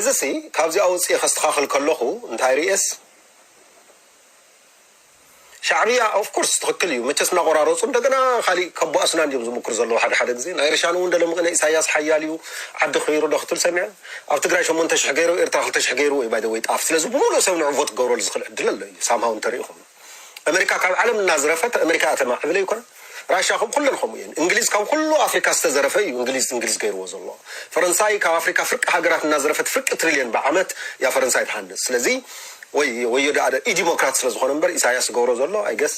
እዚሲ ካብዚኣ ወፅየ ከስተኻኽል ከለኹ እንታይ ርእየስ፣ ሻዕብያ ኦፍኮርስ ትኽክል እዩ። መቸስ እናቆራረፁ እንደገና ካሊእ ከቦኣሱና እንዲዮም ዝምክሩ ዘለዉ ሓደ ሓደ ግዜ። ናይ ርሻን እውን ደለምቕነ ኢሳያስ ሓያል እዩ፣ ዓዲ ክይሩ ዶ ክትብል ሰሚዐ። ኣብ ትግራይ ሸሞንተ ሽሕ ገይሩ፣ ኤርትራ ክልተ ሽሕ ገይሩ ወይ ባይ ወይ ጣፍ። ስለዚ ብሙሉእ ሰብ ንዑ ቮት ክገብረሉ ዝኽእል ዕድል ኣሎ እዩ ሳምሃው እንተሪኢኹም። ኣሜሪካ ካብ ዓለም እናዝረፈት ኣሜሪካ እተማዕብለ ይኮነ። ራሻ ከም ኩለን ከምኡ እየን። እንግሊዝ ካብ ኩሉ ኣፍሪካ ዝተዘረፈ እዩ እንግሊዝ እንግሊዝ ገይርዎ ዘሎ። ፈረንሳይ ካብ ኣፍሪካ ፍርቂ ሃገራት እናዝረፈት ፍርቂ ትሪልየን ብዓመት እያ ፈረንሳይ ትሃንስ። ስለዚ ወይ ወዮ ደኣ ኢ ዲሞክራት ስለ ዝኾነ እምበር ኢሳያስ ዝገብሮ ዘሎ ኣይገስ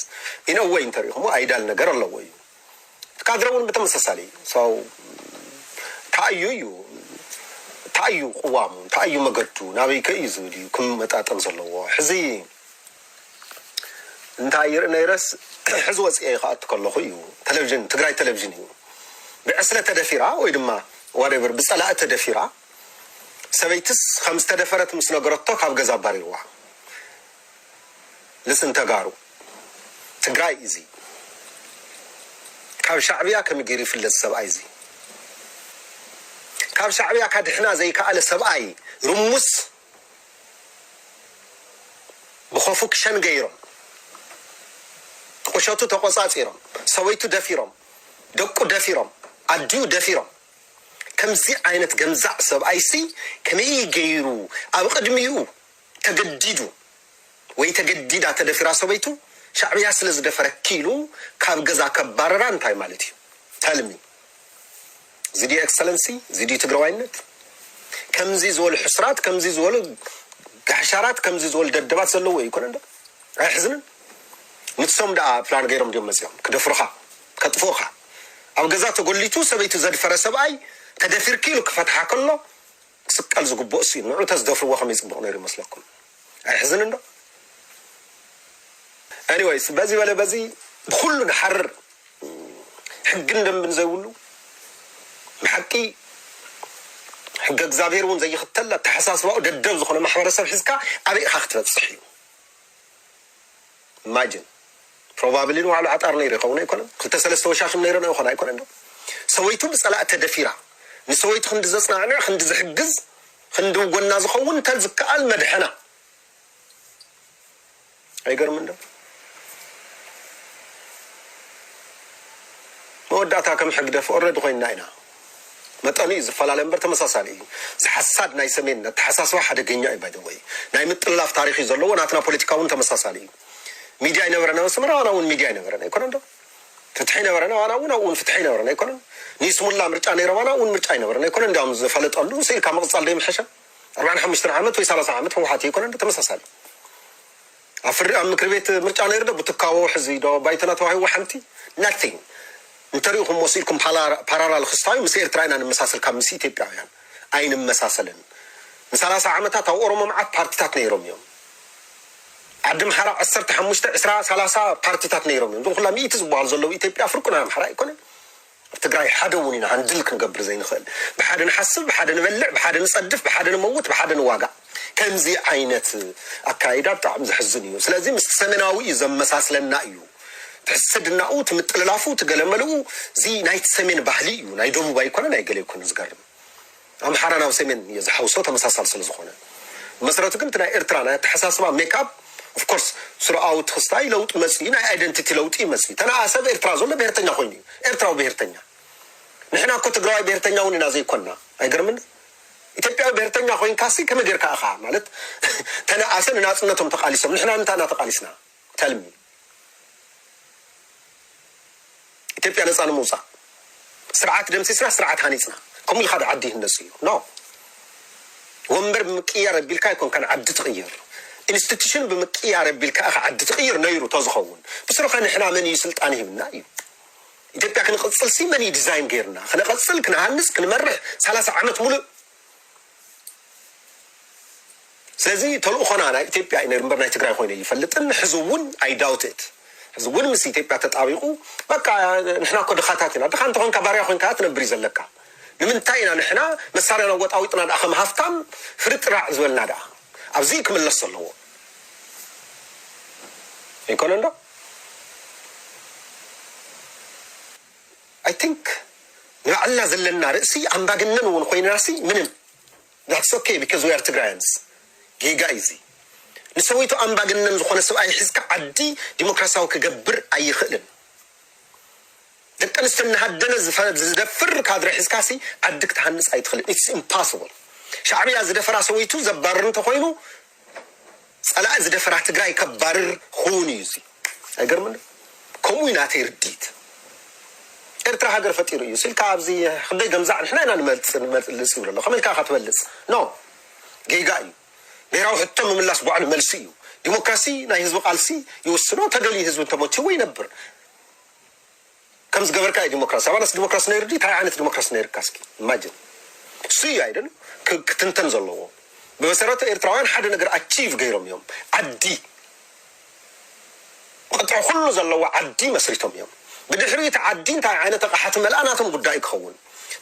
ኢነወይ እንተሪኢኹሞ ኣይዳል ነገር ኣለዎ እዩ። ካድረ እውን ብተመሳሳሊ እዩ። ሰው ታእዩ እዩ ታእዩ ቅዋሙ ታእዩ መገዱ ናበይ ከእዩ ዝብል እዩ ክመጣጠም ዘለዎ። ሕዚ እንታይ ይርኢ ነይረስ ሕዚ ወፅኤ ክኣቱ ከለኹ እዩ። ቴሌቪዥን ትግራይ ቴሌቪዥን እዩ። ብዕስለ ተደፊራ ወይ ድማ ዋደብር ብፀላእ ተደፊራ ሰበይትስ ከም ዝተደፈረት ምስ ነገረቶ ካብ ገዛ ኣባሪርዋ። ልስን ተጋሩ ትግራይ እዚ ካብ ሻዕብያ ከመይ ገይሩ ይፍለጥ ሰብኣይ እዚ ካብ ሻዕብያ ካድሕና ዘይከኣለ ሰብኣይ ርሙስ ብኸፉ ክሸን ገይሮም ቁሸቱ ተቆፃፂሮም ሰበይቱ ደፊሮም ደቁ ደፊሮም ኣዲኡ ደፊሮም ከምዚ ዓይነት ገምዛዕ ሰብኣይሲ ከመይ ገይሩ ኣብ ቅድሚኡ ተገዲዱ ወይ ተገዲዳ ተደፊራ ሰበይቱ ሻዕብያ ስለ ዝደፈረኪ ኢሉ ካብ ገዛ ከባረራ እንታይ ማለት እዩ? ተልሚ ዝዲ ኤክሰለንሲ ዝዲ ትግራዋይነት ከምዚ ዝበሉ ሕስራት ከምዚ ዝበሉ ጋሕሻራት ከምዚ ዝበሉ ደደባት ዘለዎ እዩ ይኮነ እንዶ ኣይሕዝንን? ንሶም ደኣ ፕላን ገይሮም ድዮም መፂኦም ክደፍሩኻ ከጥፍኡኻ? ኣብ ገዛ ተጎሊቱ ሰበይቱ ዘድፈረ ሰብኣይ ተደፊርኪ ኢሉ ክፈትሓ ከሎ ክስቀል ዝግብኦ እሱ እዩ። ንዑ ተዝደፍርዎ ከመይ ፅቡቕ ነይሩ ይመስለኩም? ኣይሕዝን እንዶ? Anyways በዚ በለ በዚ ብኩሉ ንሓርር ሕግን ደንብን ዘይብሉ ብሓቂ ሕገ እግዚኣብሔር እውን ዘይኽተል ኣተሓሳስባኡ ደደብ ዝኾነ ማሕበረሰብ ሒዝካ ኣበይ ኢኻ ክትበፅሕ እዩ? Imagine probably ንባዕሉ ዓጣር ነይሩ ይኸውን ኣይኮነን? ክልተ ሰለስተ ወሻሽም ነይሩ ይኾን ኣይኮነን? ዶ ሰበይቱ ብፀላእ ተደፊራ ንሰበይቱ ክንዲ ዘፅናዕንዕ ክንዲ ዝሕግዝ ክንዲ ጎና ዝኸውን እንተዝከኣል መድሐና ኣይገርምን ዶ? መወዳእታ ከም ሕግደፍ ኦረዲ ኮይንና ኢና። መጠኑ እዩ ዝፈላለ እምበር ተመሳሳሊ እዩ። እዚ ሓሳድ ናይ ሰሜን ኣተሓሳስባ ሓደገኛ እዩ። ባይደወይ ናይ ምጥላፍ ታሪክ እዩ ዘለዎ። ናትና ፖለቲካ እውን ተመሳሳሊ እዩ። ሚድያ ኣይነበረን ኣብ ኣስመራ፣ ኣና እውን ሚድያ ኣይነበረን ኣይኮነን ዶ? ፍትሒ ነበረን ኣና እውን ኣብኡ እውን ፍትሒ ኣይነበረን ኣይኮነን? ንይስሙላ ምርጫ ነይሮም ኣና እውን ምርጫ ኣይነበረን ኣይኮነን? እንዲያውም ዝፈለጠሉ ስኢልካ ምቕፃል ዶ ይምሐሸ? ኣርባዓን ሓሙሽተን ዓመት ወይ ሰላሳ ዓመት ህወሓት ኣይኮነን ዶ? ተመሳሳሊ ኣብ ፍርዲ ኣብ ምክሪ ቤት ምርጫ ነይሩ ዶ ብትካቦ ሕዚ ዶ ባይቶና ተዋሂብዎ ሓንቲ nothing። እንተሪኢኹም ወሲድኩም ፓራራል ክስታዩ ምስ ኤርትራ ኢና ንመሳሰል ካብ ምስ ኢትዮጵያውያን ኣይንመሳሰልን። ንሰላሳ ዓመታት ኣብ ኦሮሞ መዓት ፓርቲታት ነይሮም እዮም። ዓዲ ምሓራ ዓሰርተ ሓሙሽተ ዕስራ ሰላሳ ፓርቲታት ነይሮም እዮም። እዞም ኩላ ሚእቲ ዝበሃሉ ዘለዉ ኢትዮጵያ ፍርቁ ናይ ኣምሓራ ኣይኮነን። ኣብ ትግራይ ሓደ እውን ኢና ሃንድል ክንገብር ዘይንኽእል። ብሓደ ንሓስብ፣ ብሓደ ንበልዕ፣ ብሓደ ንፀድፍ፣ ብሓደ ንመውት፣ ብሓደ ንዋጋእ። ከምዚ ዓይነት ኣካይዳ ብጣዕሚ ዘሕዝን እዩ። ስለዚ ምስ ሰሜናዊ እዩ ዘመሳስለና እዩ። ትሕስድናኡ ትምጥልላፉ ትገለመልኡ እዚ ናይቲ ሰሜን ባህሊ እዩ። ናይ ደቡብ ኣይኮነ ናይ ገለ ይኮነ ዝገርም ኣምሓራ ናብ ሰሜን እየ ዝሓውሶ ተመሳሳል ስለ ዝኾነ። መሰረቱ ግን እቲ ናይ ኤርትራ ናይ ኣተሓሳስባ ሜክኣፕ ኦፍኮርስ ስርኣዊ ትኽስታይ ለውጢ መፅኡ ናይ ኣይደንቲቲ ለውጢ መፅኡ ተነኣሰብ ኤርትራ ዘሎ ብሄርተኛ ኮይኑ እዩ ኤርትራዊ ብሄርተኛ። ንሕና እኮ ትግራዋይ ብሄርተኛ እውን ኢና ዘይኮንና። ኣይገርምን? ኢትዮጵያዊ ብሄርተኛ ኮይንካሲ ከመይ ጌርካ ኢኻ ማለት ተነኣሰ ንናፅነቶም ተቃሊሶም ንሕና ንምንታይ ኢና ተቃሊስና? ተልሚ ኢትዮጵያ ነፃ ንምውፃእ ስርዓት ደምሲስና ስርዓት ሃኒፅና ከምኡ ኢልካ ዶ ዓዲ ይህነፅ እዩ? ኖ። ወንበር ብምቅያር ኣቢልካ ኣይኮንካን ዓዲ ትቕይር። ኢንስቲቱሽን ብምቅያር ኣቢልካ ኢኻ ዓዲ ትቕይር ነይሩ ተዝኸውን ብስሩኸ ንሕና መን እዩ ስልጣን ይህብና እዩ? ኢትዮጵያ ክንቕፅል ሲ መን እዩ ዲዛይን ገይርና ክነቐፅል ክንሃንፅ ክንመርሕ ሰላሳ ዓመት ሙሉእ ስለዚ ተልእኾና ናይ ኢትዮጵያ እዩ ነይሩ እምበር ናይ ትግራይ ኮይነ ይፈልጥን ሕዚ እውን ኣይዳውትት ሕዚ እውን ምስ ኢትዮጵያ ተጣቢቑ በቃ ንሕና እኮ ድኻታት ኢና ድኻ እንተኾንካ ባርያ ኮይንካ ትነብር እዩ ዘለካ ንምንታይ ኢና ንሕና መሳርያና ወጣዊጥና ደኣ ከም ሃፍታም ፍርጥራዕ ዝበልና ደኣ ኣብዚ ክምለስ ዘለዎ ኣይኮነ እንዶ I think ንባዕልና ዘለና ርእሲ ኣምባገነን እውን ኮይንና ሲ ምንም That's okay because we are Tigrayans. ጌጋ እዩ እዚ። ንሰበይቱ ኣምባገነን ዝኾነ ሰብኣይ ሒዝካ ዓዲ ዲሞክራሲያዊ ክገብር ኣይኽእልን። ደቂ ኣንስትዮ እናሃደነ ዝፈ- ዝደፍር ካድረ ሒዝካሲ ዓዲ ክትሃንፅ ኣይትኽእልን። It's impossible። ሻዕብያ ዝደፈራ ሰበይቱ ዘባርር እንተኾይኑ ጸላኢ ዝደፈራ ትግራይ ከባርር ክውን እዩ እዚ። ኣይገርምን? ከምኡ እዩ ናተይ ርድኢት። ኤርትራ ሃገር ፈጢሩ እዩ ሲልካ ኣብዚ ክንደይ ገምዛዕ ንሕና ኢና ንመልጽ ንመልጽ ይብሉ ኣሎ። ከመይ ኢልካ ኢኻ ትበልጽ? ኖ፣ ጌጋ እዩ። ብሔራዊ ሕቶ ምምላስ ባዕሉ መልሲ እዩ። ዲሞክራሲ ናይ ህዝቢ ቃልሲ ይውስኖ። ተደልዩ ህዝቢ እንተመችዎ ይነብር። ከም ዝገበርካ እዩ ዲሞክራሲ። ኣባናስ ዲሞክራሲ ነይሩ ድዩ? እንታይ ዓይነት ዲሞክራሲ ነይርካ እስኪ ኢማጅን። እሱ እዩ ኣይደል ክ- ክትንተን ዘለዎ። ብመሰረቱ ኤርትራውያን ሓደ ነገር ኣቺቭ ገይሮም እዮም። ዓዲ ቅጥዒ ኩሉ ዘለዎ ዓዲ መስሪቶም እዮም። ብድሕሪ እቲ ዓዲ እንታይ ዓይነት ኣቕሓ ትመልኣ ናቶም ጉዳይ ክኸውን።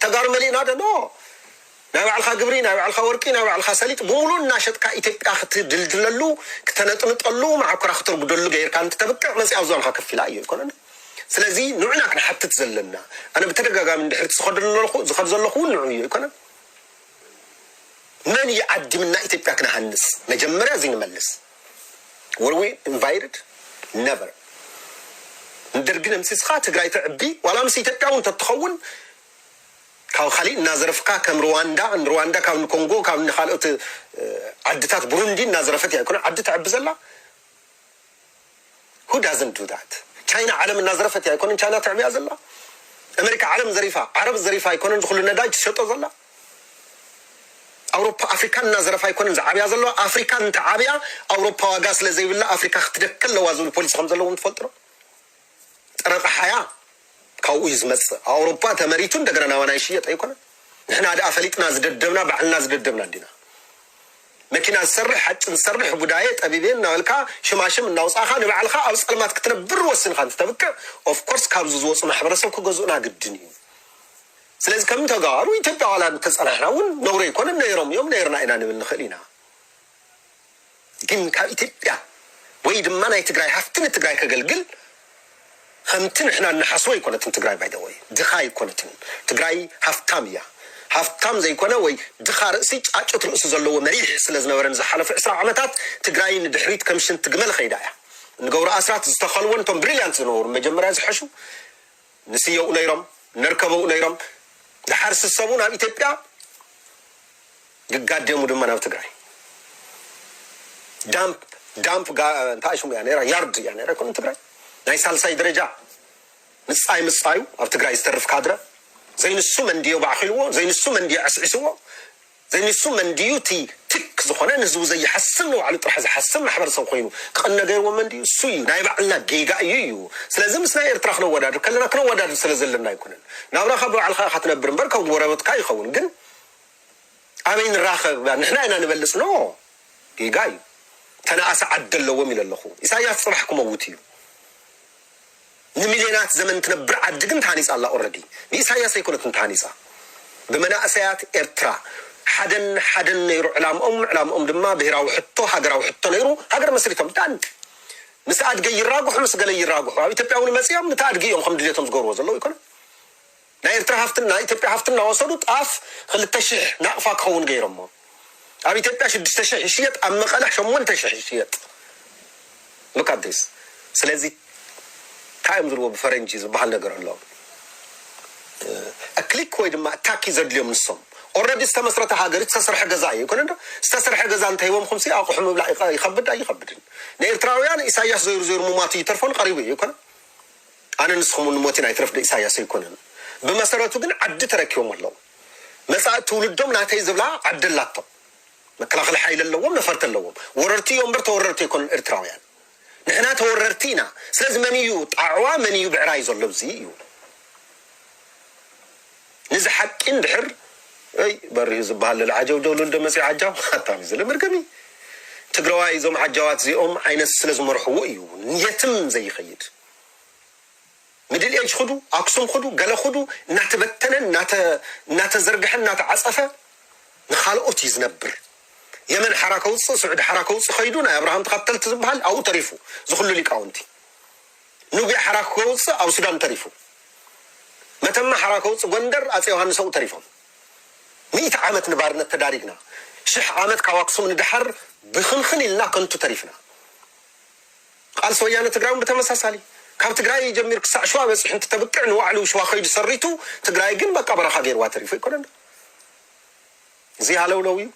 ተጋሩ መሊእና ዶ? ኖ። ናይ ባዕልኻ ግብሪ፣ ናይ ባዕልኻ ወርቂ፣ ናይ ባዕልኻ ሰሊጥ ብምሉእ እናሸጥካ ኢትዮጵያ ክትድልድለሉ፣ ክተነጥንጠሉ፣ መዓኮራ ክተርጉደሉ ገይርካ እንትተብቅዕ መፂኣ ኣብ ዞንኻ ከፊላ እዩ ኣይኮነን? ስለዚ ንዑና ክንሓትት ዘለና። ኣነ ብተደጋጋሚ እንድሕር ዝኸዱ ዘለኹ ዝኸዱ ዘለኹ እውን ንዑ እዩ ኣይኮነን? መን እዩ ዓዲምና ኢትዮጵያ ክነሃንስ? መጀመርያ እዚ ንመልስ። Were we invited? Never። ንደርጊ ደምሲስካ ትግራይ ትዕቢ ዋላ ምስ ኢትዮጵያ እውን ተትኸውን ካብ ካሊእ እናዘረፍካ ከም ሩዋንዳ ንሩዋንዳ ካብ ንኮንጎ ካብ ንካልኦት ዓድታት ብሩንዲ እናዘረፈት እያ ኣይኮነ ዓዲ ተዕቢ ዘላ። Who doesn't do that? ቻይና ዓለም እናዘረፈት እያ ኣይኮነን ቻይና ተዕብያ ዘላ። ኣሜሪካ ዓለም ዘሪፋ ዓረብ ዘሪፋ ኣይኮነን ዝኩሉ ነዳጅ ትሸጦ ዘላ። ኣውሮፓ ኣፍሪካን እናዘረፋ ኣይኮነን ዝዓብያ ዘለዋ። ኣፍሪካ እንተዓብያ ኣውሮፓ ዋጋ ስለ ዘይብላ ኣፍሪካ ክትደከ ኣለዋ ዝብል ፖሊሲ ከም ዘለዎም ትፈልጡ ዶ? ጠረቃ ሓያ ካብኡ እዩ ዝመፅእ። ኣውሮፓ ተመሪቱ እንደገና ናባና ይሽየጥ ኣይኮነን። ንሕና ደኣ ፈሊጥና ዝደደብና ባዕልና ዝደደብና እንዲና። መኪና ዝሰርሕ ሓጭን ዝሰርሕ ቡዳየ ጠቢቤ እናበልካ ሽማሽም እናውፃእካ ንባዕልካ ኣብ ፀልማት ክትነብር ወሲንካ እንትተብቅዕ ኦፍኮርስ ካብዚ ዝወፁ ማሕበረሰብ ክገዝኡና ግድን እዩ። ስለዚ ከም ተጋሩ ኢትዮጵያ ዋላ እንተፀናሕና እውን ነውሪ ኣይኮነን። ነይሮም እዮም ነይርና ኢና ንብል ንኽእል ኢና። ግን ካብ ኢትዮጵያ ወይ ድማ ናይ ትግራይ ሃፍቲ ንትግራይ ከገልግል ከምቲ ንሕና እንሓስቦ ኣይኮነትን ትግራይ ባይደወይ ድኻ ኣይኮነትን። ትግራይ ሃፍታም እያ። ሃፍታም ዘይኮነ ወይ ድኻ ርእሲ ጫጩት ርእሲ ዘለዎ መሪሕ ስለ ዝነበረን ዝሓለፉ ዕስራ ዓመታት ትግራይ ንድሕሪት ከም ሽንቲ ግመል ኸይዳ እያ። ንገብሩ ኣስራት ዝተኸልወን እቶም ብሪልያንት ዝነበሩ መጀመርያ ዝሐሹ ንስየኡ ነይሮም ነርከበኡ ነይሮም። ድሓር ስሰቡ ናብ ኢትዮጵያ ግጋደሙ ድማ ናብ ትግራይ ዳምፕ ዳምፕ እንታይ ሽሙ እያ ነራ ያርድ እያ ነራ ይኮን ትግራይ ናይ ሳልሳይ ደረጃ ምጻይ ምጻዩ ኣብ ትግራይ ዝተርፍ ካድረ ዘይንሱ መንድዮ ባዕኪልዎ ዘይንሱ መንድዮ ዕስዒስዎ ዘይንሱ መንድዩ እቲ ትክ ዝኾነ ንህዝቡ ዘይሓስብ ንባዕሉ ጥራሕ ዝሓስብ ማሕበረሰብ ኮይኑ ክቕነ ገይርዎ መንድዩ እሱ እዩ ናይ ባዕልና ጌጋ እዩ እዩ ስለዚ ምስ ናይ ኤርትራ ክነወዳድር ከለና ክነወዳድር ስለ ዘለና ኣይኮነን ናብራኻ ብባዕልኻ ኢኻ ትነብር እምበር ካብ ጎረበትካ ይኸውን ግን ኣበይ ንራኸብ ንሕና ኢና ንበልፅ ኖ ጌጋ እዩ ተነኣሰ ዓዲ ኣለዎም ኢለ ኣለኹ ኢሳያስ ፅባሕ ክመውት እዩ ንሚልዮናት ዘመን ትነብር ዓዲ ግን ተሃኒፃ ኣላ ኦረዲ ብኢሳያስ ኣይኮነትን ተሃኒፃ ብመናእሰያት ኤርትራ ሓደን ሓደን ነይሩ ዕላምኦም ዕላምኦም ድማ ብሄራዊ ሕቶ ሃገራዊ ሕቶ ነይሩ ሃገር መስሪቶም ዳን ምስ ኣድገ ይራጉሑ ምስ ገለ ይራጉሑ ኣብ ኢትዮጵያ እውን መፅኦም ንታ ኣድጊ እዮም ከም ድሌቶም ዝገብርዎ ዘለዉ ይኮነ ናይ ኤርትራ ሃፍትን ናይ ኢትዮጵያ ሃፍትን እናወሰዱ ጣፍ ክልተ ሽሕ ናቕፋ ክኸውን ገይሮሞ ኣብ ኢትዮጵያ ሽዱሽተ ሽሕ ይሽየጥ ኣብ መቐለ ሸሞንተ ሽሕ ይሽየጥ ሉካዴስ ስለዚ እንታይ እዮም ዝልዎ ብፈረንጂ ዝበሃል ነገር ኣሎ ክሊክ ወይ ድማ ታኪ ዘድልዮም ንሶም ኦረዲ ዝተመስረተ ሃገር ዝተሰርሐ ገዛ እዩ ይኮነ ዶ ዝተሰርሐ ገዛ እንተሂቦም ኩምሲ ኣቑሑ ምብላዕ ይኸብድ ኣይኸብድን ንኤርትራውያን ኢሳያስ ዘይሩ ዘይሩ ሙማቱ ይተርፎን ቀሪቡ እዩ ይኮነ ኣነ ንስኹም ንሞት ኢና ይትረፍ ዶ ኢሳያስ ኣይኮነን ብመሰረቱ ግን ዓዲ ተረኪቦም ኣለዉ መፃእ ትውልዶም ናተይ ዝብላ ዓዲ ኣላቶም መከላኸሊ ሓይሊ ኣለዎም ነፈርቲ ኣለዎም ወረርቲ እዮም እምበር ተወረርቲ ኣይኮነን ኤርትራውያን ንሕና ተወረርቲ ኢና ስለዚ መን እዩ ጣዕዋ መን እዩ ብዕራይ ዘሎ እዚ እዩ ንዚ ሓቂ እንድሕር ይ በሪሁ ዝበሃል ለለ ዓጀውጀውሉ እንደ መፅኡ ዓጃው ኣታሚ ዝለ መርገሚ ትግራዋይ እዞም ዓጃዋት እዚኦም ዓይነት ስለ ዝመርሕዎ እዩ የትም ዘይኸይድ ሚድል ኤጅ ክዱ ኣክሱም ክዱ ገለ ክዱ እናተበተነ እናተዘርግሐ እናተዓፀፈ ንካልኦት እዩ ዝነብር የመን ሓራ ከውፅእ ስዑድ ሓራ ከውፅእ ከይዱ ናይ ኣብርሃም ተኸተልቲ ዝበሃል ኣብኡ ተሪፉ ዝኩሉ ሊቃውንቲ ኑቢያ ሓራ ከውፅእ ኣብ ሱዳን ተሪፉ መተማ ሓራ ከውፅእ ጎንደር ኣፀ ዮሃንስ ኣብኡ ተሪፎም ሚእቲ ዓመት ንባርነት ተዳሪግና፣ ሽሕ ዓመት ካብ ኣክሱም ንደሓር ብኽንኽን ኢልና ከንቱ ተሪፍና። ቃልሲ ወያነ ትግራይ እውን ብተመሳሳሊ፣ ካብ ትግራይ ጀሚር ክሳዕ ሽዋ በፂሑ እንትተብቅዕ ንባዕሉ ሽዋ ከይዱ ሰሪቱ፣ ትግራይ ግን በቃ በረኻ ገይርዋ ተሪፉ ኣይኮነን። እዚ ሃለውለው እዩ።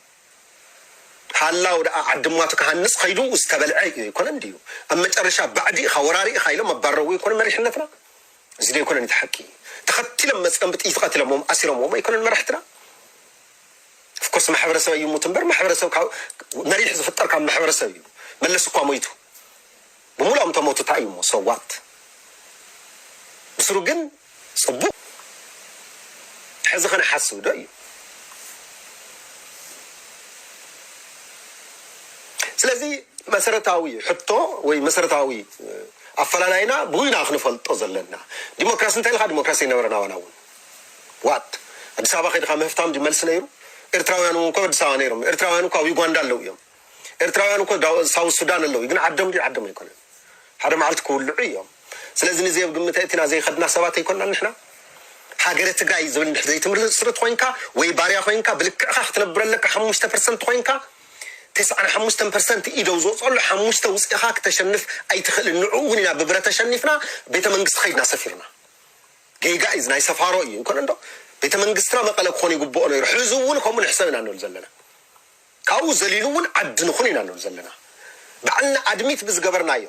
ሃላው ደኣ ዓድማቱ ክሃንፅ ከይዱ ዝተበልዐ እዩ ኣይኮነን ድዩ? ኣብ መጨረሻ ባዕዲ ኢኻ ወራሪ ኢኻ ኢሎም ኣባረርዎ ኣይኮነ መሪሕነትና። እዚ ዶ ኣይኮነን እቲ ሓቂ? ተኸቲሎም መፂኦም ብጥይት ቀቲሎምዎም ኣሲሮምዎም ኣይኮነን መራሕትና? ኦፍኮርስ ማሕበረሰብ ኣይሙት እምበር ማሕበረሰብ ካብ መሪሕ ዝፍጠር ካብ ማሕበረሰብ እዩ። መለስ እኳ ሞይቱ ብምሉኦም ተሞቱ እንታይ እዩ እሞ ሰዋት ብስሩ ግን ፅቡቅ ሕዚ ከነሓስብ ዶ እዩ? ስለዚ መሰረታዊ ሕቶ ወይ መሰረታዊ ኣፈላላይና ብኡ ኢና ክንፈልጦ ዘለና። ዲሞክራሲ እንታይ ኢልካ ዲሞክራሲ ይነበረና ዋላ እውን ዋት ኣዲስ ኣበባ ከይድካ ምህፍታም ድመልሲ ነይሩ? ኤርትራውያን እውን እኮ ኣዲስ ኣበባ ነይሮም። ኤርትራውያን እኮ ኣብ ዩጋንዳ ኣለዉ እዮም። ኤርትራውያን እኮ ሳውት ሱዳን ኣለዉ ግን ዓዶም ድዩ ዓዶም ኣይኮነን። ሓደ መዓልቲ ክውልዑ እዮም። ስለዚ ንዘብ ግምት እቲና ዘይኸድና ሰባት ኣይኮንና ንሕና። ሃገረ ትግራይ ዝብል እንድሕር ዘይትምስርት ኮይንካ ወይ ባርያ ኮይንካ ብልክዕካ ክትነብር ኣለካ። ሓሙሽተ ፐርሰንት ኮይንካ ተስዓን ሓሙሽተን ፐርሰንት ኢደው ዝወፅኦሉ ሓሙሽተ ውፅኢኻ ክተሸንፍ ኣይትኽእልን። ንዕኡ እውን ኢና ብብረት ተሸኒፍና ቤተ መንግስቲ ከይድና ሰፊርና። ጌጋ እዩ ናይ ሰፋሮ እዩ ይኮነ እንዶ ቤተ መንግስትና መቐለ ክኾን ይግብኦ ነይሩ። ሕዚ እውን ከምኡ ንሕሰብ ኢና ንብል ዘለና። ካብኡ ዘሊሉ እውን ዓዲ ንኹን ኢና ንብል ዘለና። ባዕልና ኣድሚት ብዝገበርናዮ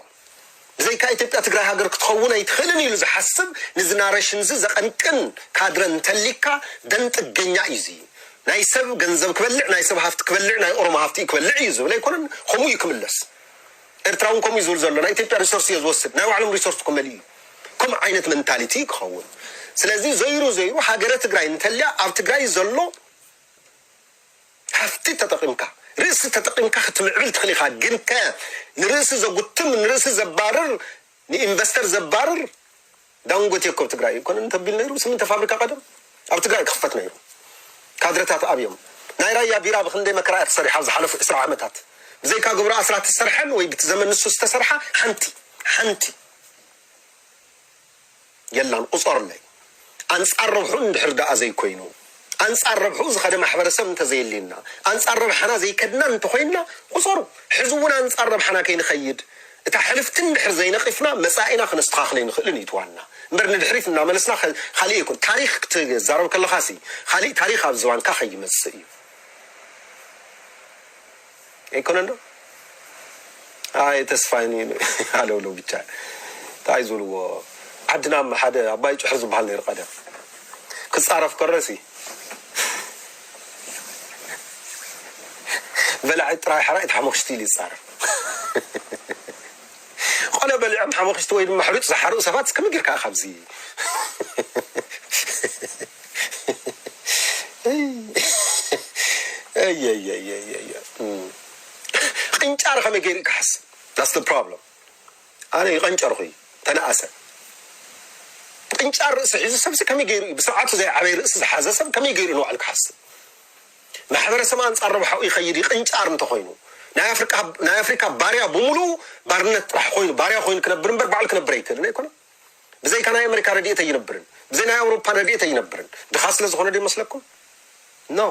ብዘይካ ኢትዮጵያ ትግራይ ሃገር ክትኸውን ኣይትኽእልን ኢሉ ዝሓስብ ንዝናረሽንዚ ዘቐንቅን ካድረ እንተሊካ ደን ጥገኛ እዩ እዚ። ናይ ሰብ ገንዘብ ክበልዕ ናይ ሰብ ሃፍቲ ክበልዕ ናይ ኦሮሞ ሃፍቲ እዩ ክበልዕ እዩ ዝብል ኣይኮነን። ከምኡ እዩ ክምለስ። ኤርትራ እውን ከምኡ እዩ ዝብል ዘሎ ናይ ኢትዮጵያ ሪሶርስ እዮ ዝወስድ ናይ ባዕሎም ሪሶርስ ክመልእ እዩ። ከምኡ ዓይነት መንታሊቲ እዩ ክኸውን። ስለዚ ዘይሩ ዘይሩ ሃገረ ትግራይ እንተልያ ኣብ ትግራይ ዘሎ ሃፍቲ ተጠቒምካ ርእሲ ተጠቒምካ ክትምዕብል ትኽእል ኢኻ። ግን ከ ንርእሲ ዘጉትም ንርእሲ ዘባርር ንኢንቨስተር ዘባርር ዳንጎቴ እኮ ኣብ ትግራይ ይኮነ እንተቢል ነይሩ ስምንተ ፋብሪካ ቀደም ኣብ ትግራይ ክኽፈት ነይሩ። ካድረታት ኣብዮም ናይ ራያ ቢራ ብክንደይ መከራ እያ ተሰሪሓ ኣብ ዝሓለፉ ዕስራ ዓመታት ብዘይካ ግብሪ ኣስራት ዝተሰርሐን ወይ ብቲ ዘመን ንሱ ዝተሰርሓ ሓንቲ ሓንቲ የላን ቁፀርለይ። ኣንፃር ረብሑ እንድሕር ደኣ ዘይኮይኑ ኣንፃር ረብሑ ዝኸደ ማሕበረሰብ እንተዘየልየና ኣንፃር ረብሓና ዘይከድና እንተኮይንና ቁፀሩ። ሕዚ እውን ኣንፃር ረብሓና ከይንኸይድ እታ ሕልፍቲ እንድሕር ዘይነቒፍና መፃኢና ክነስተኻኽሎ ኣይንኽእልን እዩ እቲ ዋና። እምበር ንድሕሪት እናመለስና ከ- ካሊእ ይኩን ታሪክ ክትዛረብ ከለኻሲ ካሊእ ታሪክ ኣብ ዝባንካ ከይመፅእ እዩ። ኣይኮነን ዶ? ኣይ ተስፋይኒ ኣለውለው ብቻ እንታይ ዝብልዎ ዓድና ሓደ ኣባይ ጭሕሪ ዝበሃል ነይሩ ቀደም ክፃረፍ ከረሲ በላዒ ጥራይ ሓራይ ተሓመኽሽቲ ኢሉ ይፃረፍ። ቆለ በሊዖም ሓመኽሽቲ ወይ ድማ ሕሩጭ ዝሓርኡ ሰባት እስከ ምግር ከዓ ካብዚ ቅንጫር ከመይ ገይሩ ክሓስብ that's the problem። ኣነ ይቐንጨርኩ እዩ ተነኣሰ ቅንጫር ርእሲ ሒዙ ሰብሲ ከመይ ገይሩ እዩ ብስርዓቱ ዘይዓበይ ርእሲ ዝሓዘ ሰብ ከመይ ገይሩ ንባዕሉ ክሓስብ ማሕበረሰብ ኣንፃር ረብሓኡ ይኸይድ ይቕንጫር እንተኮይኑ ናይ ኣፍሪካ ባርያ ብምሉኡ ባርነት ጥራሕ ኮይኑ ባርያ ኮይኑ ክነብር እምበር ባዕሉ ክነብር ኣይክእልን ኣይኮነ። ብዘይካ ናይ ኣመሪካ ረድኤት ኣይነብርን ብዘይ ናይ ኣውሮፓ ረድኤት ኣይነብርን። ድኻ ስለ ዝኾነ ዶ ይመስለኩም? ኖ።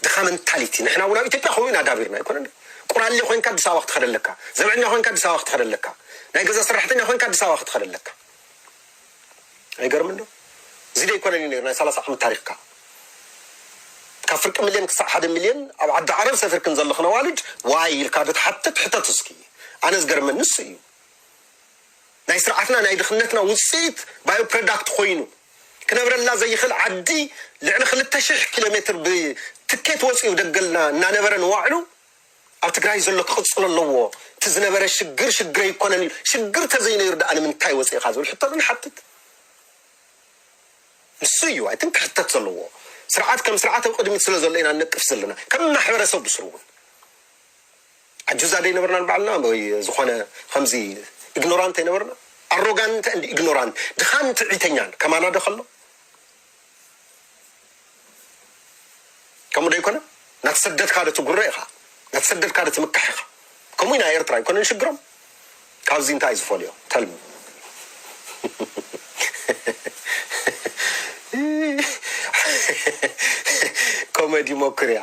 ድኻ መንታሊቲ ንሕና እውን ኣብ ኢትዮጵያ ከምኡ ኢና ዳቢርና ኣይኮነ። ቁራሌ ኮይንካ ኣዲስ ኣበባ ክትኸደ ኣለካ። ዘብዐኛ ኮይንካ ኣዲስ ኣበባ ክትኸደ ኣለካ። ናይ ገዛ ሰራሕተኛ ኮይንካ ኣዲስ ኣበባ ክትኸደ ኣለካ። ኣይገርምን ዶ? እዚ ዶ ኣይኮነን እዩ ነይሩ ናይ ሰላሳ ዓመት ታሪክካ? ካብ ፍርቂ ሚልዮን ክሳዕ ሓደ ሚልዮን ኣብ ዓዲ ዓረብ ሰፊርክን ዘለኽን ኣዋልድ ዋይ ኢልካ ዶ ትሓትት? ሕተት እስኪ። ኣነ ዝገርመኒ ንሱ እዩ። ናይ ስርዓትና ናይ ድኽነትና ውፅኢት ባዮ ፕሮዳክት ኮይኑ ክነብረላ ዘይኽእል ዓዲ ልዕሊ ክልተ ሽሕ ኪሎ ሜትር ብትኬት ወፂኡ ደገልና እናነበረ ንዋዕሉ ኣብ ትግራይ ዘሎ ክቕፅል ኣለዎ። እቲ ዝነበረ ሽግር ሽግረ ይኮነን እዩ። ሽግር ተዘይነይሩ ደኣ ንምንታይ ወፂእኻ ዝብል ሕቶ ንሓትት። ንሱ እዩ ኣይትን ክሕተት ዘለዎ። ስርዓት ከም ስርዓት ኣብ ቅድሚት ስለ ዘሎ ኢና ንነቅፍ ዘለና ከም ማሕበረሰብ ብስሩ እውን ኣጁዛ ዶ ይነበርና ንባዕልና ወይ ዝኾነ ከምዚ ኢግኖራንት ኣይነበርና ኣሮጋንት እንድ ኢግኖራንት ድኻን ትዕቢተኛን ከማና ዶ ከሎ ከምኡ ዶ ይኮነ ናተሰደድካ ዶ ትጉረ ኢኻ ናተሰደድካ ዶ ትምካሕ ኢኻ ከምኡ ኢና ኤርትራ ይኮነን ሽግሮም ካብዚ እንታይ ዝፈልዮ ተልሚ ዲሞክርያ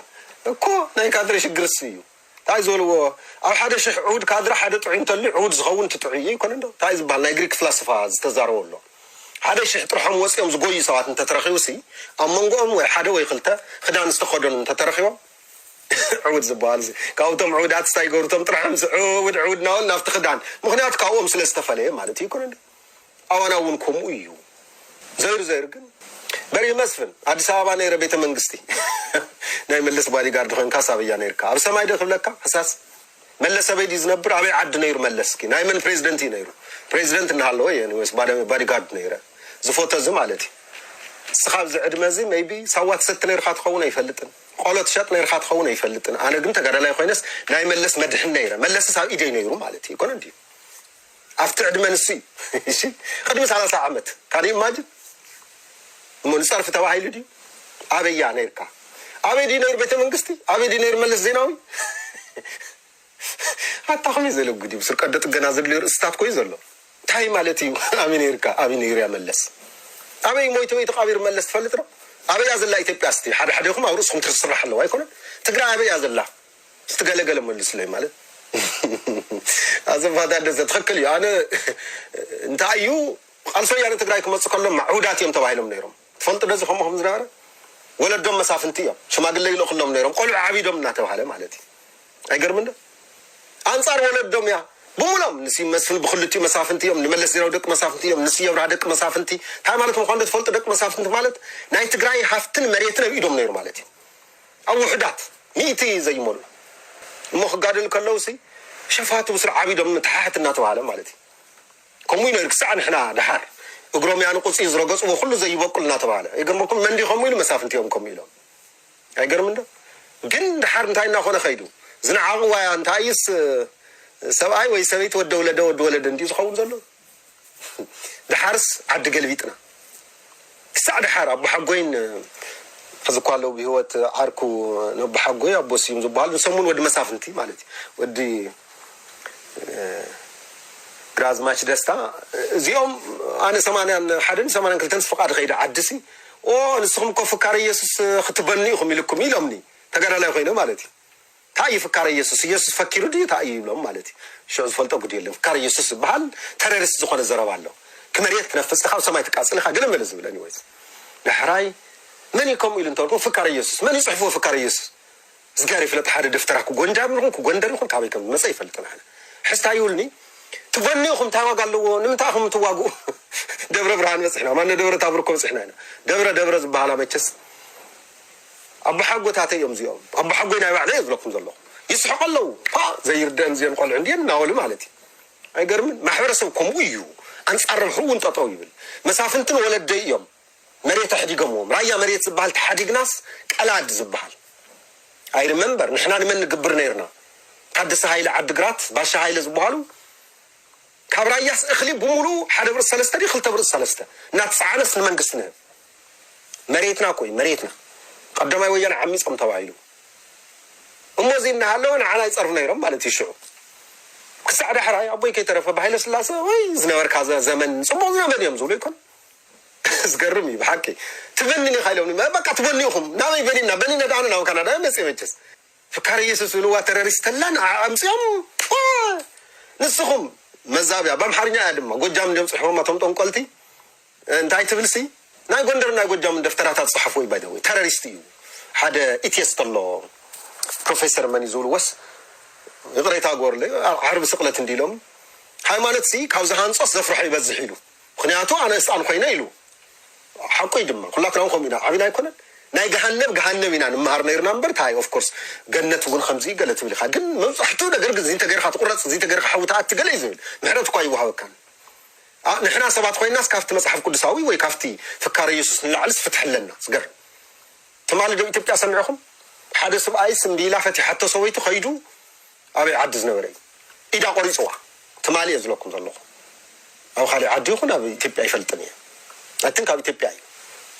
እኮ ናይ ካድረ ሽግርስ እዩ። እንታይ ዝበልዎ? ኣብ ሓደ ሽሕ ዕውድ ካድረ ሓደ ጥዑይ እንተልዩ ዕውድ ዝኸውን እቲ ጥዑይ እዩ ይኮነ እንዶ? እንታይ ዝበሃል ናይ ግሪክ ፍላስፋ ዝተዛረቦ ኣሎ? ሓደ ሽሕ ጥርሖም ወፂኦም ዝጎዩ ሰባት እንተተረኺቡ ሲ ኣብ መንጎኦም ወይ ሓደ ወይ ክልተ ክዳን ዝተኸደኑ እንተተረኺቦም ዕውድ ዝበሃል እዚ ካብቶም ዕውዳት እንታይ ይገብሩ? እቶም ጥርሖም ዚ ዕውድ ዕውድ ናበሉ ናብቲ ክዳን፣ ምክንያቱ ካብኦም ስለ ዝተፈለየ ማለት እዩ ይኮነ እንዶ? ኣዋና እውን ከምኡ እዩ። ዘይሩ ዘይሩ ግን በሪህ መስፍን ኣዲስ ኣበባ ነይረ ቤተ መንግስቲ ናይ መለስ ባዲጋርድ ኮይንካ ሳብያ ነይርካ ኣብ ሰማይ ዶ ክብለካ ሕሳስ መለስ ኣበይ ድዩ ዝነብር ኣበይ ዓዲ ነይሩ መለስ እስኪ ናይ መን ፕሬዚደንት እዩ ነይሩ ፕሬዚደንት እናሃለወ እየ ወይስ ባደ- ባዲጋርድ ነይረ ዝፎቶ እዚ ማለት እዩ እስኻ ኣብዚ ዕድመ እዚ maybe ሳዋ ትሰቲ ነይርካ ትኸውን ኣይፈልጥን ቆሎ ትሸጥ ነይርካ ትኸውን ኣይፈልጥን ኣነ ግን ተጋዳላይ ኮይነስ ናይ መለስ መድሕን ነይረ መለስስ ኣብ ኢደይ ነይሩ ማለት እዩ ይኮነ እንድዩ ኣብቲ ዕድመ ንሱ እዩ እሺ ቅድሚ ሰላሳ ዓመት ካን ኢማጅን እሞ ንፀርፊ ተባሂሉ ድዩ ኣበያ ነይርካ ኣበይ ድዩ ነይሩ ቤተ መንግስቲ ኣበይ ድዩ ነይሩ መለስ ዜናዊ ኣታ ከመይ ዘለ ጉድ እዩ ስርቀዶ ጥገና ዘድልዩ ርእስታት ኮዩ ዘሎ እንታይ ማለት እዩ ኣበይ ነይርካ ኣበይ ነይሩ እያ መለስ ኣበይ ሞይቱ ወይ ተቃቢሩ መለስ ትፈልጥ ዶ ኣበያ ዘላ ኢትዮጵያ ስቲ ሓደ ሓደኹም ኣብ ርእስኹም ትስራሕ ኣለዋ ኣይኮነን ትግራይ ኣበያ ዘላ እስቲ ገለገለ መልስለይ ማለት ኣዘፋዳደ ዘትኽክል እዩ ኣነ እንታይ እዩ ቃልሲ ወያነ ትግራይ ክመፅእ ከሎ ማዕውዳት እዮም ተባሂሎም ነይሮም ትፈልጡ ደዚ ከምኡ ከም ዝነበረ ወለዶም መሳፍንቲ እዮም ሽማግለ ይልእክሎም ነይሮም ቆልዑ ዓቢዶም እናተባሃለ ማለት እዩ ኣይገርምን ዶ ኣንፃር ወለዶም እያ ብሙሎም ንስዩ መስፍን ብክልቲኡ መሳፍንቲ እዮም ንመለስ ዜናዊ ደቂ መሳፍንቲ እዮም ንስየ ኣብርሃ ደቂ መሳፍንቲ እንታይ ማለት ምኳኑ ትፈልጡ ደቂ መሳፍንቲ ማለት ናይ ትግራይ ሃፍትን መሬትን ኣብ ኢዶም ነይሩ ማለት እዩ ኣብ ውሑዳት ሚእቲ ዘይመሉ እሞ ክጋደሉ ከለውሲ ሸፋቱ ብስር ዓቢዶም ተሓሕት እናተባሃለ ማለት እዩ ከምኡ ነይሩ ክሳዕ ንሕና ደሓር እግሮም ያንቁፅ እዩ ዝረገፅዎ ኩሉ ዘይበቁል እናተባሃለ ይገርመኩም መንዲ ከምኡ ኢሉ መሳፍንቲ እዮም ከምኡ ኢሎም ኣይገርም እንዶ ግን ደሓር እንታይ እናኾነ ከይዱ ዝነዓቕዋ እንታይ እዩስ ሰብኣይ ወይ ሰበይቲ ወደ ወለደ ወደ ወለደ እንዲዩ ዝኸውን ዘሎ ደሓርስ ዓዲ ገልቢጥና ክሳዕ ደሓር ኣቦሓጎይን ሕዚ እኳ ኣለዉ ብህይወት ዓርኩ ነቦሓጎይ ኣቦ ስዩም ዝበሃሉ ንሰሙን ወዲ መሳፍንቲ ማለት እዩ ወዲ ግራዝማች ደስታ እዚኦም ኣነ ሰማንያን ሓደን ሰማንያን ክልተን ፍቃድ ከይደ ዓድሲ ኦ ንስኹም እኮ ፍካረ ኢየሱስ ክትበኑ ኢኹም ኢልኩም ኢሎምኒ ተጋዳላይ ኮይነ ማለት እዩ እንታይ እዩ ፍካረ ኢየሱስ ኢየሱስ ፈኪሩ ድዩ እንታይ እዩ ይብሎም ማለት እዩ ሽዑ ዝፈልጦ ጉድ የለን ፍካረ ኢየሱስ ዝበሃል ተረሪስት ዝኾነ ዘረባ ኣሎ ክመሬት ክነፍስ ኢኻ ኣብ ሰማይ ትቃጽል ኢኻ ገለ መለ ዝብለኒ ወይስ ዳሕራይ መን እዩ ከምኡ ኢሉ እንተልኩም ፍካረ ኢየሱስ መን እዩ ጽሕፍዎ ፍካረ ኢየሱስ እግዚኣብሔር ይፍለጥ ሓደ ደፍተራ ክጎንጃም ይኹን ክጎንደር ይኹን ካበይ ከም ዝመፀ ይፈልጥን ኣነ ሕስታ ይብልኒ ትጎኒ ኢኹም እንታይ ዋጋ ኣለዎ ንምንታይ ኢኹም ትዋግኡ ደብረ ብርሃን በፅሕና ማነ ደብረ ታቦር እኮ በፅሕና ኢና ደብረ ደብረ ዝበሃላ መቸስ ኣቦሓጎታተይ እዮም እዚኦም ኣቦሓጎይ ናይ ባዕለይ እየ ዝብለኩም ዘለኹ ይስሕቁ ኣለዉ ፓ ዘይርደአን እዚኦም ቆልዑ እንድየን እናበሉ ማለት እዩ ኣይገርምን ማሕበረሰብ ከምኡ እዩ ኣንፃር ረብሑ እውን ጠጠው ይብል መሳፍንትን ወለደይ እዮም መሬት ኣሕዲጎምዎም ራያ መሬት ዝበሃል ተሓዲግናስ ቀላድ ዝበሃል ኣይሪመምበር ንሕና ንመን ንግብር ነይርና ታደሰ ሃይለ ዓድግራት ባሻ ሃይለ ዝበሃሉ ካብ ራያስ እኽሊ ብምሉኡ ሓደ ብርስ ሰለስተ ድዩ ክልተ ብርስ ሰለስተ እናተፀዓነስ ንመንግስቲ ንህብ መሬትና እኮ እዩ መሬትና ቀዳማይ ወያነ ዓሚፆም ተባሂሉ እሞ እዚ እናሃለወ ንዓና ይፀርፉ ነይሮም ማለት እዩ ሽዑ ክሳዕ ዳሕራይ ኣቦይ ከይተረፈ ብሃይለ ስላሰ ወይ ዝነበርካ ዘመን ፅቡቅ ዘመን እዮም ዝብሉ ይኮን ዝገርም እዩ ብሓቂ ትበንን ኢኻ ኢሎም በቃ ትበኒ ኢኹም ናበይ በኒና በኒና ዳኣነ ናብ ካናዳ መፅእ መቸስ ፍካር ኢየሱስ ዝብልዋ ተረሪስተላ ንዓ ኣምፅኦም ንስኹም መዛብያ ብኣምሓርኛ እያ ድማ ጎጃም እንዲዮም ፅሕፎማ ቶም ጠንቆልቲ እንታይ ትብልሲ ናይ ጎንደር ናይ ጎጃም ደፍተራታት ፀሓፎ እዩ ባይደወይ ተረሪስት እዩ ሓደ ኢትየስ ተሎ ፕሮፌሰር መን እዩ ዝብልዎስ ይቕሬታ ጎርለ ዓርቢ ስቕለት እንዲሎም ሃይማኖት ሲ ካብ ዝሃንፆስ ዘፍርሖ ይበዝሕ ኢሉ ምክንያቱ ኣነ ህፃን ኮይነ ኢሉ ሓቁይ ድማ ኩላትና እውን ከምኡ ኢና ዓብና ኣይኮነን ናይ ገሃነብ ገሃነብ ኢና ንምሃር ነይርና እምበር እንታይ ኦፍኮርስ ገነት እውን ከምዚ ገለ ትብል ኢካ ግን መብዛሕትኡ ነገር ግን እዚንተ ገይርካ ትቁረፅ እዚንተ ገይርካ ሓዊ ትኣቲ ገለ እዩ ዝብል ምሕረት እኳ ይወሃበካን ንሕና ሰባት ኮይናስ ካብቲ መፅሓፍ ቅዱሳዊ ወይ ካብቲ ፍካረ የሱስ ንላዕልስ ፍትሒ ኣለና ዝገርም ትማሊ ዶ ኢትዮጵያ ሰሚዕኹም ሓደ ስብኣይስ እምቢ ኢላ ፈቲሓቶ ሰበይቱ ከይዱ ኣበይ ዓዲ ዝነበረ እዩ ኢዳ ቆሪፅዋ ትማሊ እየ ዝለኩም ዘለኹ ኣብ ካሊእ ዓዲ ይኹን ኣብ ኢትዮጵያ ይፈልጥን እየ ኣትን ካብ ኢትዮጵያ እዩ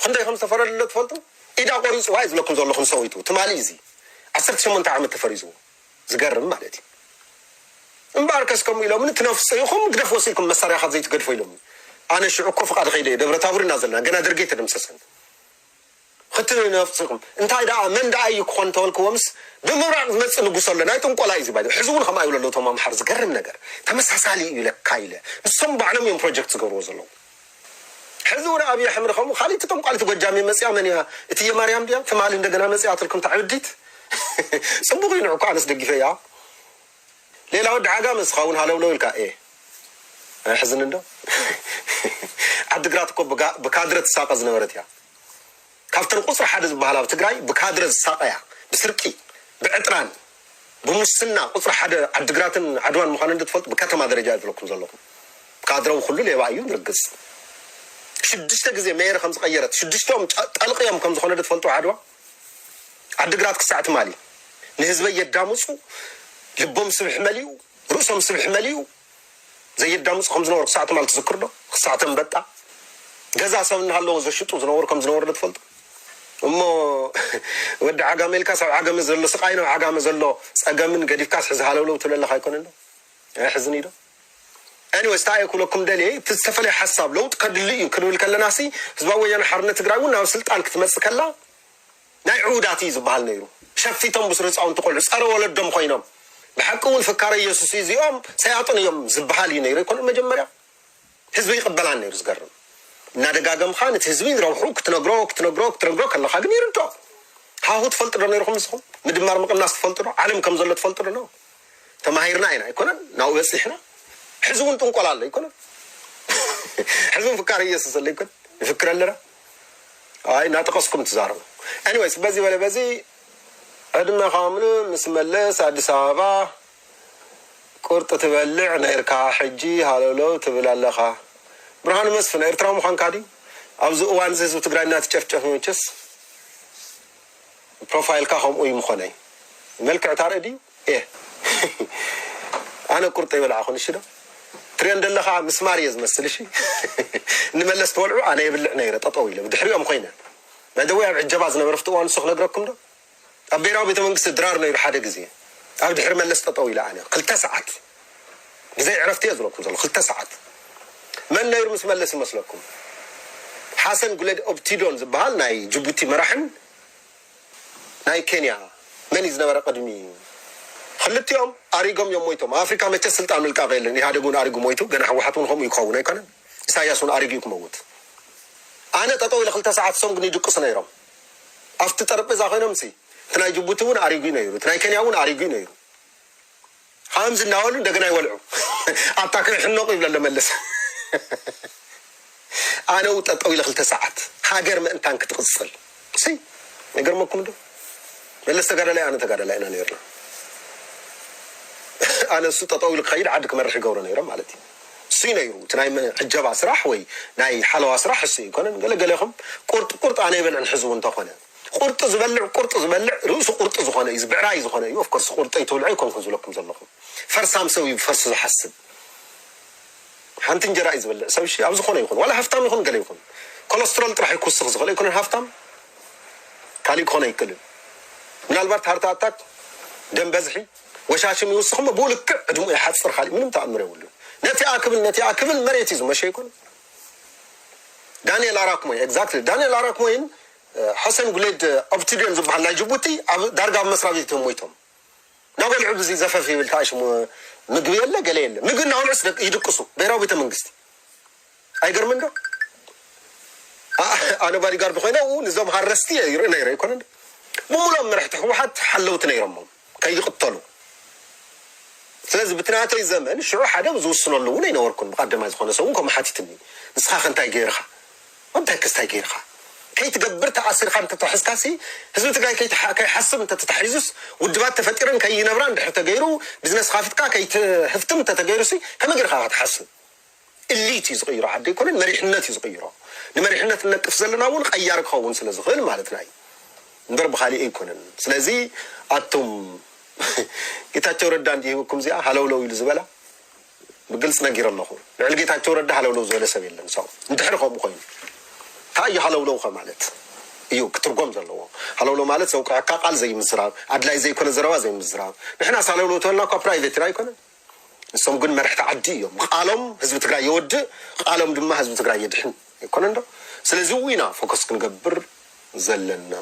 ክንደይ ከም ዝተፈረደለ ትፈልጡ ኢዳ ቆሪፅዋ እዩ ዝለኩም ዘለኹም ሰበይቱ ትማሊ እዚ ዓሰርተ ሸሞንተ ዓመት ተፈሪዝዎ ዝገርም ማለት እዩ እምበኣር ከስ ከምኡ ኢሎምኒ ትነፍሶ ኢኹም ግደፍ ወሲልኩም መሳርያኻት ዘይትገድፎ ኢሎምኒ ኣነ ሽዑ እኮ ፍቓድ ከይደ እየ ደብረ ታቡር ኢና ዘለና ገና ደርጌ ተደምሰሰን እቲ ነፍስኹም እንታይ ደኣ መን ደኣ እዩ ክኾን ተበልክዎምስ ብምብራቕ ዝመጽእ ንጉስ ኣሎ ናይ ጥንቆላ እዩ ዝባል ሕዚ እውን ከምኣ ይብሉ ኣለዉ እቶም ኣምሓር ዝገርም ነገር ተመሳሳሊ እዩ ለካ ኢለ ንሶም ባዕሎም እዮም ፕሮጀክት ዝገብርዎ ዘለዉ ሕዚ እውን ኣብይ ኣሕመድ ከምኡ ካሊእ ተጠንቋሊት ጎጃም መፅያ መን እያ እትየ ማርያም ድያ ትማሊ እንደገና መፅያ ትልኩም ተዕብዲት ፅቡቅ እዩ ንዕኳ ኣነስ ደግፈ እያ ሌላ ወዲ ዓጋመ እስኻ እውን ሃለውለው ኢልካ ኤ ሕዝን እንዶ ዓድግራት እኮ ብካድረ ትሳቀ ዝነበረት እያ ካብተን ቁፅሪ ሓደ ዝበሃላ ኣብ ትግራይ ብካድረ ዝሳቀያ ብስርቂ ብዕጥራን ብሙስና ቁፅሪ ሓደ ዓድግራትን ዓድዋን ምዃኑ እንድትፈልጡ ብከተማ ደረጃ ይብለኩም ዘለኹም ካድረው ኩሉ ሌባ እዩ ንርግፅ ሽዱሽተ ግዜ ሜየር ከም ዝቀየረት ሽዱሽተኦም ጠልቅዮም ከም ዝኾነ ድትፈልጡ ዓድዋ ዓድግራት ክሳዕ ትማሊ ንህዝበይ የዳምፁ ልቦም ስብሕ መሊኡ ርእሶም ስብሕ መሊኡ ዘየዳምፁ ከም ዝነበሩ ክሳዕ ትማሊ ትዝክር ዶ ክሳዕ ተንበጣ ገዛ ሰብ እናሃለዎ ዘሽጡ ዝነበሩ ከም ዝነበሩ ዶ ትፈልጡ እሞ ወዲ ዓጋመ ኢልካ ሰብ ዓጋመ ዘሎ ስቃይ ናብ ዓጋመ ዘሎ ፀገምን ገዲፍካስ ሕዚ ሃለውለው ትብለለካ ኣይኮነን ዶ ሕዝን ዶ Anyways እንታይ ክብለኩም ደልየ እቲ ዝተፈላለየ ሓሳብ ለውጥ ከድሊ እዩ ክንብል ከለና ሲ ህዝባዊ ወያነ ሓርነት ትግራይ እውን ናብ ስልጣን ክትመፅእ ከላ ናይ ዕውዳት እዩ ዝበሃል ነይሩ ሸፊቶም ብስሩ ህፃውንቲ ቆልዑ ፀረ ወለዶም ኮይኖም ብሓቂ እውን ፍካረ ኢየሱስ እዩ እዚኦም ሰያጥን እዮም ዝበሃል እዩ ነይሩ ይኮነ መጀመርያ ህዝቢ ይቅበላን ነይሩ ዝገርም እናደጋገምካ ነቲ ህዝቢ ረብሑ ክትነግሮ ክትነግሮ ክትነግሮ ከለካ ግን ይርዶ ሃሁ ትፈልጡ ዶ ነይርኩም ንስኹም ምድማር ምቅናስ ትፈልጡ ዶ ዓለም ከም ዘሎ ትፈልጡ ዶ ነው ተማሂርና ኢና ኣይኮነን ናብኡ በፂሕና ሕዚ እውን ጥንቆላ ኣሎ ኣይኮነን ሕዚ እውን ፍካር ኢየሱስ ኣሎ ኣይኮን ይፍክር ኣለና ኣይ እናጠቀስኩም ትዛረቡ anyways በዚ በለ በዚ ዕድመኻ ምሉ ምስ መለስ ኣዲስ ኣበባ ቁርጢ ትበልዕ ነይርካ ሕጂ ሃለውለው ትብል ኣለኻ ብርሃኑ መስፍን ኤርትራዊ ምዃንካ ድዩ ኣብዚ እዋን እዚ ህዝቢ ትግራይ እናተጨፍጨፈ መቸስ ፕሮፋይልካ ከምኡ እዩ ምኾነይ መልክዕ ታርኢ ድዩ ኤ ኣነ ቁርጢ ይበልዓ ኹን እሺ ዶ ትሪኦ እንደለኻ ምስማር እየ ዝመስል እሺ ንመለስ ተወልዑ ኣነ የብልዕ ነይረ ጠጠው ኢለ ብድሕሪኦም ኮይነ ባይደወይ ኣብ ዕጀባ ዝነበረ ፍቲ እዋን ንሱ ክነግረኩም ዶ ኣብ ብሔራዊ ቤተ መንግስቲ ድራር ነይሩ ሓደ ግዜ ኣብ ድሕሪ መለስ ጠጠው ኢለ ኣነ ክልተ ሰዓት ብዘይ ዕረፍቲ እየ ዝብለኩም ዘሎ ክልተ ሰዓት መን ነይሩ ምስ መለስ ይመስለኩም ሓሰን ጉሌድ ኦብቲዶን ዝበሃል ናይ ጅቡቲ መራሕን ናይ ኬንያ መን እዩ ዝነበረ ቅድሚ ክልቲኦም ኣሪጎም እዮም ሞይቶም ኣፍሪካ መቸ ስልጣን ምልቃቅ የለን ኢህኣደግ እውን ኣሪጉ ሞይቱ ገና ህወሓት እውን ከምኡ ይክኸውን ኣይኮነን ኢሳያስ እውን ኣሪጉ እዩ ክመውት ኣነ ጠጠው ኢለ ክልተ ሰዓት እሶም ግን ይድቅሱ ነይሮም ኣብቲ ጠረጴዛ ኮይኖም ሲ እቲ ናይ ጅቡቲ እውን ኣሪጉ ነይሩ እቲ ናይ ኬንያ እውን ኣሪጉ ነይሩ ከምዚ እናበሉ እንደገና ይወልዑ ኣታ ከይሕነቁ ይብለለ መለስ ኣነ ው ጠጠው ኢለ ክልተ ሰዓት ሃገር ምእንታን ክትቕፅል ሲ ይገርመኩም ዶ መለስ ተጋዳላይ ኣነ ተጋዳላይ ኢና ነርና ኣነ እሱ ጠጠው ኢሉ ክኸይድ ዓዲ ክመርሕ ይገብሮ ነይሮም ማለት እዩ እሱ ነይሩ እቲ ናይ ዕጀባ ስራሕ ወይ ናይ ሓለዋ ስራሕ እሱ ይኮነን ገለገለኹም ቁርጥ ቁርጥ ኣነ ይበልዕን ሕዝቡ እንተኾነ ቁርጢ ዝበልዕ ቁርጢ ዝበልዕ ርእሱ ቁርጢ ዝኾነ እዩ ብዕራይ ዝኾነ እዩ ኦፍኮርስ ቁርጠይ ትብልዖ ኣይኮንኩን ዝብለኩም ዘለኹ ፈርሳም ሰብ እዩ ፈርሱ ዝሓስብ ሓንቲ እንጀራ እዩ ዝበልዕ ሰብ ሺ ኣብ ዝኾነ ይኹን ዋላ ሃፍታም ይኹን ገለ ይኹን ኮለስትሮል ጥራሕ ክውስኽ ዝኽእል ኣይኮነን ሃፍታም ካሊእ ክኾነ ኣይክእልን ምናልባት ሃርት ኣታክ ደም በዝሒ ወሻሽም ይውስኽ እሞ ብኡ ልክዕ ዕድሙ ይሓፅር ካሊእ ምንም ተኣምር የብሉን ነቲኣ ክብል ነቲኣ ክብል መሬት እዩ ዝመሸ ይኮነ ዳንኤል ኣራክሞይ exactly ዳንኤል ኣራክሞይን ሓሰን ጉሌድ ኦብቲዲዮን ዝበሃል ናይ ጅቡቲ ኣብ ዳርጋ ኣብ መስሪያ ቤት እዮም ሞይቶም ናበልዑ ብዚ ዘፈፍ ይብል ከዓ ሽሙ ምግቢ የለ ገለ የለ ምግቢ እናበልዑስ ይድቅሱ ብሄራዊ ቤተ መንግስቲ ኣይገርምን ዶ ኣነ ባዲጋርድ ኮይነ ኡ ንዞም ሃረስቲ ይርኢ ነይረ ይኮነ ብምሎም መራሕቲ ህወሓት ሓለውቲ ነይሮሞም ከይቅተሉ ስለዚ ብትናተይ ዘመን ሽዑ ሓደ ዝውስነሉ እውን ኣይነበርኩን ብቀደማይ ዝኾነ ሰብ እውን ከምኡ ሓቲትኒ ንስኻ ከ እንታይ ገይርኻ እንታይ ክስታይ ገይርኻ ከይትገብር ተኣሲርካ እንተተሕዝካሲ ህዝቢ ትግራይ ከይሓስብ እንተተታሒዙስ ውድባት ተፈጢረን ከይነብራ እንድሕር ተገይሩ ቢዝነስ ካፊትካ ከይትህፍትም እንተተገይሩሲ ከመይ ገይርካ ክትሓስብ እሊት እዩ ዝቕይሮ ዓዲ ኣይኮነን መሪሕነት እዩ ዝቕይሮ ንመሪሕነት እነቅፍ ዘለና እውን ቀያሪ ክኸውን ስለ ዝኽእል ማለትና እዩ እምበር ብኻሊእ ኣይኮነን ስለዚ ኣቱም ጌታቸው ረዳ እንዲ ሂብኩም እዚኣ ሃለውለው ኢሉ ዝበላ ብግልፂ ነጊረ ኣለኹ ልዕሊ ጌታቸው ረዳ ሃለውለው ዝበለ ሰብ የለን ሰው እንድሕር ከምኡ ኮይኑ እንታይ እዩ ሃለውለው ከ ማለት እዩ ክትርጎም ዘለዎ ሃለውለው ማለት ዘውቅዐካ ቃል ዘይምዝራብ ኣድላይ ዘይኮነ ዘረባ ዘይምዝራብ ንሕናስ ሃለውለው ተበልና እኳ ፕራይቬት ኢና ኣይኮነን ንሶም ግን መርሕቲ ዓዲ እዮም ቃሎም ህዝቢ ትግራይ የወድእ ቃሎም ድማ ህዝቢ ትግራይ የድሕን ኣይኮነን ዶ ስለዚ እውን ኢና ፎከስ ክንገብር ዘለና